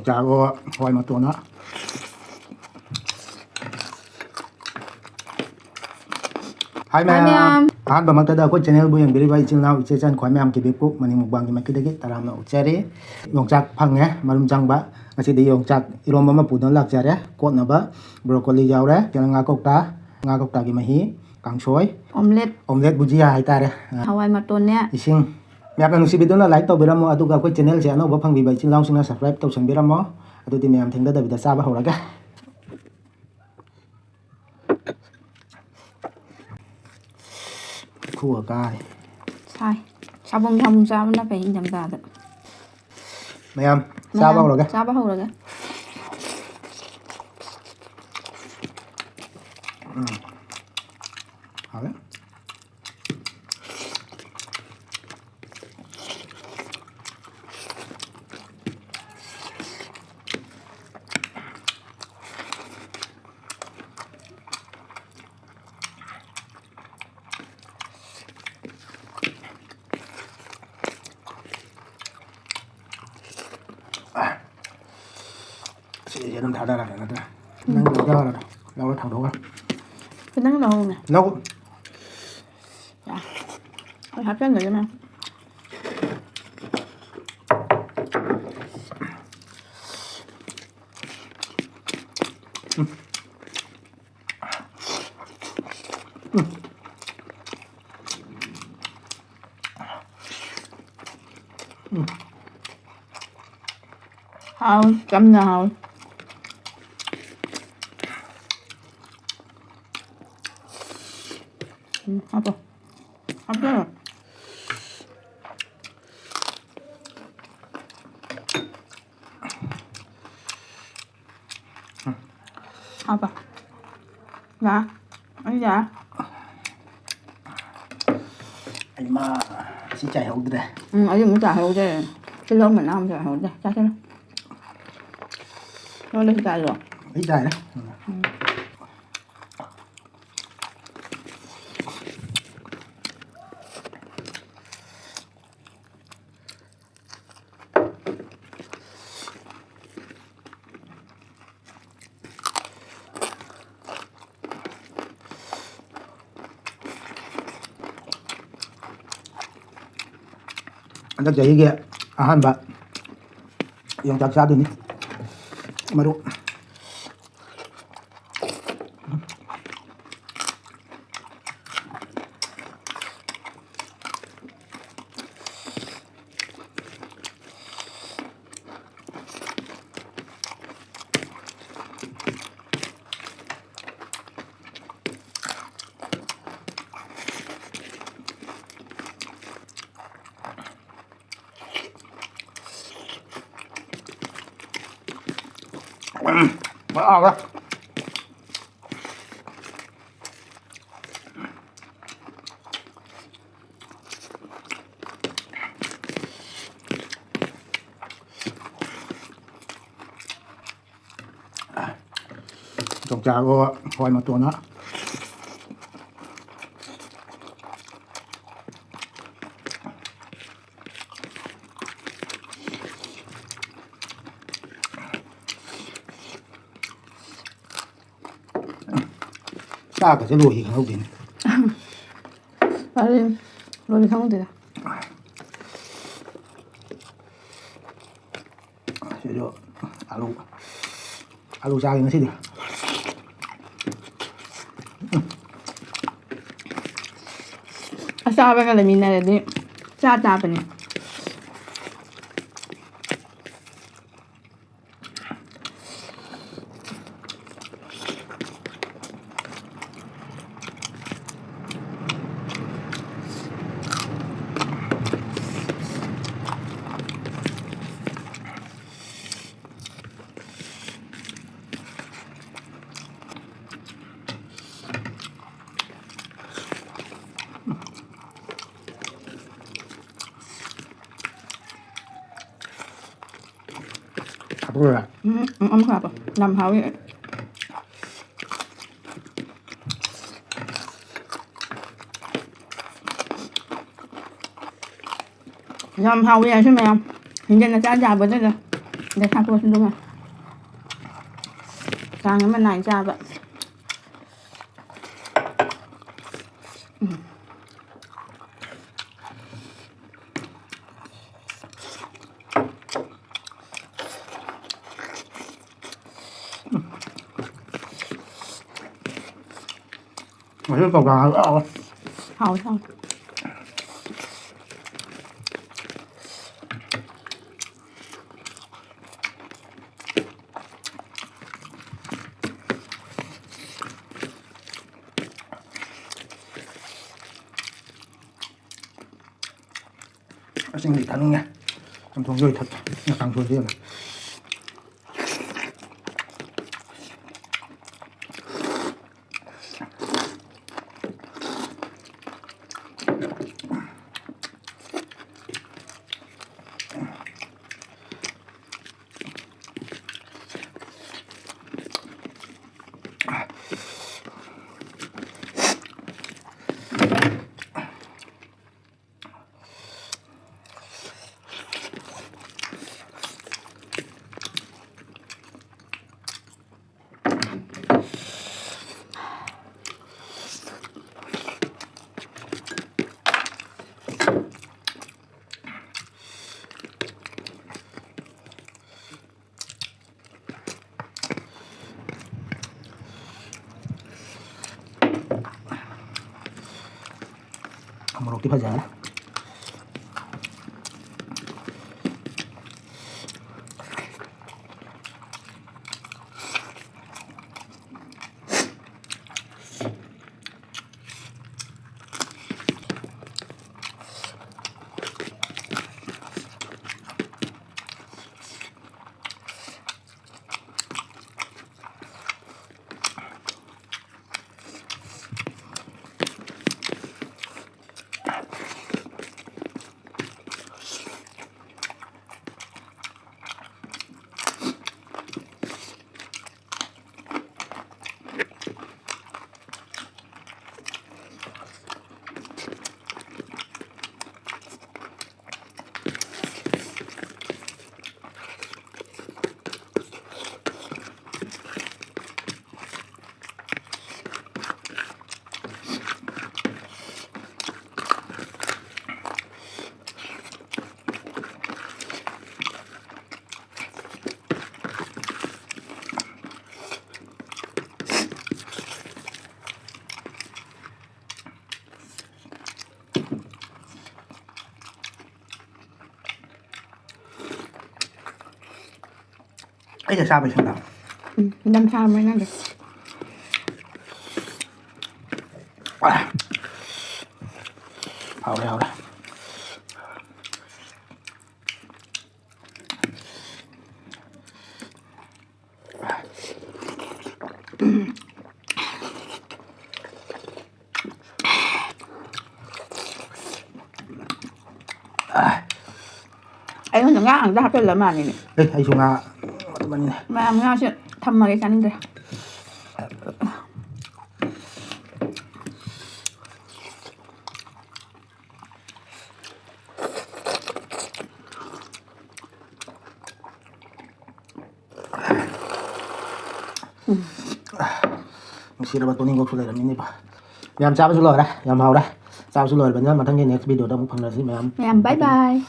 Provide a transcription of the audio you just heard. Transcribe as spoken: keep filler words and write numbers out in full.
ꯆꯥꯔꯣ, ꯍꯋꯥꯏ ꯃꯇꯣꯟꯅ꯫ ꯍꯥꯏ ꯍꯥꯏ ꯃꯌꯥꯝ꯫ ꯃꯌꯥꯝ꯫ ꯑꯍꯥꯟꯕꯃꯛꯇꯗ ꯑꯩꯈꯣꯏ channelꯕꯨ ꯌꯦꯡꯕꯤꯔꯤꯕ ꯏꯆꯤꯜ ꯏꯅꯥꯎ ꯏꯆꯦ ꯏꯆꯟ ꯈ꯭ꯋꯥꯏ ꯃꯌꯥꯝ ꯀꯤꯕꯤꯄꯨ ꯃꯅꯤꯡ ꯃꯨꯛꯕꯥꯡꯒꯤ ꯃꯥꯏꯀꯩꯗꯒꯤ ꯇꯔꯥꯝꯅ ꯑꯣꯛꯆꯔꯤ꯫ ꯌꯣꯡꯆꯥꯛ ꯐꯪꯉꯦ ꯃꯔꯨꯝ ꯆꯪꯕ꯫ ꯉꯁꯤꯗꯤ ꯌꯣꯡꯆꯥꯛ ꯏꯔꯣꯝꯕ ꯑꯃ ꯄꯨꯗꯨꯅ ꯂꯥꯛꯆꯔꯦ꯫ ꯀꯣꯠꯅꯕ broccoli ꯌꯥꯎꯔꯦ, ꯉꯥ ꯀꯧꯇꯥ, ꯉꯥ ꯀꯧꯇꯥꯒꯤ ꯃꯍꯤ, ꯀꯥꯡꯁꯣꯏ, omelette꯫ Omelette ꯕꯨꯖꯤꯌꯥ ꯍꯥꯏꯇꯥꯔꯦ꯫ ꯑ, ꯍꯋꯥꯏ ꯃꯇꯣꯟꯅꯦ꯫ ꯏꯁꯤꯡ꯫ ꯃꯌꯥꯝꯅ ꯅꯨꯡꯁꯤꯕꯤꯗꯨꯅ like ꯇꯧꯕꯤꯔꯝꯃꯣ, ꯑꯗꯨꯒ ꯑꯩꯈꯣꯏ channelꯁꯦ ꯑꯅꯧꯕ ꯐꯪꯕꯤꯕ ꯏꯆꯤꯜ ꯏꯅꯥꯎꯁꯤꯡꯅ subscribe ꯇꯧꯁꯟꯕꯤꯔꯝꯃꯣ꯫ ꯑꯗꯨꯗꯤ ꯃꯌꯥꯝ ꯊꯦꯡꯊꯗꯕꯤꯗ ꯆꯥꯕ ꯍꯧꯔꯒꯦ꯫ ꯈꯨꯒ ꯀꯥꯔꯦ꯫ ꯁꯥꯏ꯫ ꯁꯥꯕꯨꯝ ꯁꯥꯕꯨꯝ ꯆꯥꯕꯅ ꯐꯩ ꯏꯪꯊꯝꯊꯥꯗ꯫ ꯃꯌꯥꯝ, ꯆꯥꯕ ꯃꯌꯥꯝ, ꯍꯧꯔꯒꯦ꯫ ꯆꯥꯕ ꯍꯧꯔꯒꯦ꯫ ꯎꯝ꯫ ꯍꯥꯎꯔꯦ꯫ ꯁꯤꯁꯦ ꯑꯗꯨꯝ ꯊꯥꯗꯔꯒꯦ ꯅꯠꯇ꯭ꯔꯥ? ꯎꯝ꯫ ꯅꯪ ꯂꯧꯖꯔꯣ꯫ ꯂꯧꯔ ꯊꯥꯡꯗꯣꯛꯑꯒ꯫ ꯈꯤꯇꯪ ꯂꯧꯍꯧꯅꯦ꯫ ꯂꯧ꯫ ꯌꯥ꯫ ꯑꯩ ꯍꯥꯞꯆꯟꯗꯣꯏꯅꯦ ꯃꯌꯥꯝ꯫ ꯎꯝ꯫ ꯎꯝ꯫ ꯎꯝ꯫ ꯍꯥꯎ, ꯆꯝꯅ ꯍꯥꯎ꯫ ꯎꯝ, ꯍꯥꯞꯄꯣ꯫ ꯍꯥꯞꯄꯣ꯫ ꯍꯥꯞꯄꯣ꯫ ꯌꯥ꯫ ꯑꯩ ꯌꯥ꯫ ꯑꯩꯃꯥ, ꯁꯤ ꯆꯥꯏꯍꯧꯗ꯭ꯔꯦ꯫ ꯎꯝ, ꯑꯩ ꯑꯃꯨꯛ ꯆꯥꯏꯍꯧꯗ꯭ꯔꯦ꯫ ꯇꯤꯜꯍꯧ ꯃꯅꯥ ꯑꯃ ꯆꯥꯏꯍꯧꯗ꯭ꯔꯦ꯫ ꯆꯥꯁꯤꯜꯂꯣ꯫ ꯅꯉꯣꯟꯗꯁꯨ ꯆꯥꯏꯔꯣ? ꯑꯩ ꯆꯥꯏꯔꯦ꯫ ꯎꯝ꯫ ꯍꯟꯗꯛ ꯆꯍꯤꯒꯤ ꯑꯍꯥꯟꯕ ꯌꯣꯡꯆꯥꯛ ꯆꯥꯗꯣꯏꯅꯤ, ꯃꯔꯨꯞ꯫ ꯎꯝ, ꯍꯥꯎꯔꯦ꯫ ꯌꯣꯡꯆꯥꯛꯂꯣ, ꯍꯋꯥꯏ ꯃꯇꯣꯟꯅ꯫ ꯆꯥꯛꯀꯁꯦ ꯂꯣꯏꯈꯤ ꯈꯪꯍꯧꯗꯦꯅꯦ꯫ ꯐꯔꯦ, ꯂꯣꯏꯈꯤ ꯈꯪꯍꯧꯗꯦꯗ꯫ ꯁꯤꯁꯨ ꯑꯂꯨ, ꯑꯂꯨ ꯆꯥꯒꯦ ꯉꯁꯤꯗꯤ꯫ ꯑꯆꯥꯕꯒ ꯂꯩꯃꯤꯟꯅꯔꯗꯤ ꯆꯥ ꯇꯥꯕꯅꯦ꯫ ꯍꯥꯞꯄꯨꯔꯥ? ꯎꯝ, ꯎꯝ, ꯑꯃꯨꯛ ꯍꯥꯞꯄꯣ꯫ ꯌꯥꯝ ꯍꯥꯎꯋꯤ꯫ ꯌꯥꯝ ꯍꯥꯎꯋꯤ ꯍꯥꯏꯁꯤ ꯃꯌꯥꯝ꯫ ꯍꯤꯡꯖꯥꯡ ꯅꯆꯥ ꯆꯥꯕꯗꯨꯗ꯫ ꯑꯗ ꯁꯥꯀꯣꯠꯁꯨ ꯑꯗꯨꯝ ꯆꯥꯡ ꯑꯃ ꯅꯥꯏ ꯆꯥꯕ꯫ ꯎꯝ꯫ ꯉꯁꯤ ꯄꯧꯇꯥꯛ ꯍꯥꯏꯕ ꯌꯥꯎꯋꯦ꯫ ꯍꯥꯎꯋꯦ, ꯍꯥꯎꯋꯦ꯫ ꯑꯁꯤꯡꯗꯤ ꯊꯛꯅꯤꯡꯉꯦ꯫ ꯆꯝꯊꯣꯡꯁꯨ ꯑꯣꯏ ꯊꯛꯀꯦ꯫ ꯉꯥ ꯀꯥꯡꯁꯣꯏꯁꯤ ꯌꯦꯡꯉꯣ꯫ ꯃꯣꯔꯣꯛꯇꯤ ꯐꯖꯔꯦ꯫ ꯑꯩꯅ ꯆꯥꯕꯩ ꯁꯨꯝ ꯂꯥꯎ꯫ ꯎꯝ, ꯅꯝ ꯆꯥꯔꯝꯃꯣꯏ ꯅꯪꯗꯤ꯫ ꯍꯥꯎꯔꯦ, ꯍꯥꯎꯔꯦ꯫ ꯑꯩꯉꯣꯟꯗ ꯉꯥ ꯉꯥꯛꯇ ꯍꯥꯞꯆꯜꯂ ꯃꯥꯜꯂꯤꯅꯦ꯫ ꯑꯦ, ꯑꯩꯁꯨ ꯉꯥ ꯑꯗꯨꯃꯅꯤꯅꯦ꯫ ꯃꯌꯥꯝ ꯉꯥꯁꯦ ꯊꯝꯃꯒꯦ, ꯆꯥꯅꯤꯡꯗ꯭ꯔꯦ꯫ ꯅꯨꯡꯁꯤꯔꯕ ꯇꯣꯅꯤꯡꯈꯣꯛꯁꯨ ꯂꯩꯔꯝꯃꯤꯅꯦꯕ꯫ ꯃꯌꯥꯝ ꯆꯥꯕꯁꯨ ꯂꯣꯏꯔꯦ, ꯌꯥꯝ ꯍꯥꯎꯔꯦ꯫ ꯆꯥꯕꯁꯨ ꯂꯣꯏꯔꯕꯅꯤꯅ ꯃꯊꯪꯒꯤ next video ꯗ ꯑꯃꯨꯛ ꯐꯪꯅꯁꯤ ꯃꯌꯥꯝ꯫ ꯃꯌꯥꯝ bye bye꯫